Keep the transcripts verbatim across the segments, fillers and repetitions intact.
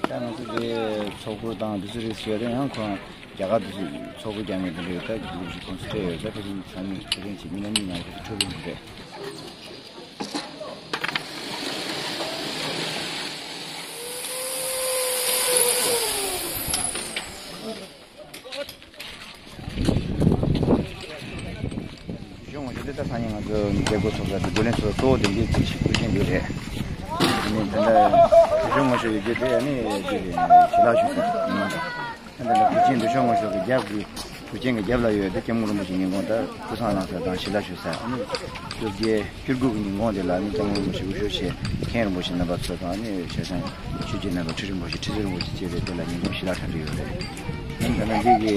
ད་ང་ཚོ་དེ་ཚོགས་འཁོར་དང་དེ་ཚོ་རིགས་བྱས་ཏེ་ཡང་ཁོང་རྒྱ་གར་དུ་ཚོགས་འཁོར་རྒྱག་མཁན་དེ་འདྲ་ཡོད། ད་དེ་འདྲ་ཞིག་ཁོང་ཚོ་སྤྲད་ཡོད། ད་དེ་རིང་ས་མི་དེ་རིང་ཞིག་མི་ལ་མི་ཉག་གི་འཕྲོད་ལུང་རེད། གཞུང་ངོ་ཤེས་དེ་ད་སང་ཉིན་ང་ཚོ་མཛད་སྒོ་ཚོགས་ས་དེ་བགྲོ་གླེང་ཚོགས་ས་གཙོ་བོ་དེ་འདི་ཅིག་ཞིག་དགོས་ཀྱི་འདུག་རེད། དེ་ནས་ད་ལྟ་གཞུང་ངོ་ཤེས་ཡོད་རྒྱུ་དེ་ཨ་ནི་དེ་རེད། ཞལ་ལག་ཞུ་ས་ཡིན་ན། ད་ལྟ་གུས་ཆེན་འདུ་ཤོག་ངོ་ཤོག་གི་རྒྱབ་གི་གུས་ཆེན་གྱི་རྒྱབ་ལ་ཡོད་དེ་སྐྱབས་མགོན་རིན་པོ་ཆེ་ཉིན་གུང་ད་སྐུ་གསང་གནང་ས་དང་ཞལ་ལག་ཞུ་ས། ཨ་ནི་བཅོ་བརྒྱད་བཅུ་དགུ་གི་ཉིན་གུང་དེ་ལ་ཨ་ནི་སྐྱབས་མགོན་རིན་པོ་ཆེ་དབུ་བཞུགས་བྱས། མཁན་རིན་པོ་ཆེ་རྣམ་པ་ཚོ་དང་ཨ་ནི་ཞལ་བཟང་ཆོས་རྗེ་རྣམ་པ་ཁྲི་རིན་པོ་ཆེ་ཁྲི་ཟུར་རིན་པོ་ཆེ་བཅས་པའི་དེ་ལ་ཉིན་གུང་ཞལ་ལག་འཁྲབ་ཀྱི་ཡོད་རེད། ཨ་ནི་ད་ནང་འདི་གི་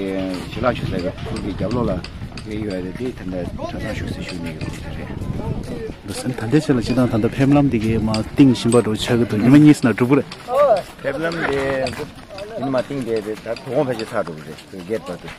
ཞལ་ལག་ཞུ་ས་གི་ཁུལ་གྱི་རྒྱབ་ལོགས་ལ་དེ་ཡོད་རེད། དེ་ད་ལྟ་གྲྭ་ཚང་བཞུགས་སའི་བཞུགས་གནས་ཀྱི་ཁུལ་དེ་རེད། འདུག་སེ་ད་ལྟའི་ཆ་ལ་སྤྱིར་བཏང་ད་ལྟ་ཕེབས་ལམ་འདི་གའི་མ་གཏིང་ཞིམ་པ་འགྲོ་ཆགས་ཀྱི་འདུག་ཉི་མ་གཉིས་ཙམ་ན་འགྲུབ་ཀྱི་རེད། ཕེབས་ལམ་དེ་ཉི་མ་གཏིང་དེ་དེ་ད་དོ་དགོང་ཕལ་ཆེར་ཚར་འགྲོ་གི་རེད། དེ་གེད་བར་དུ།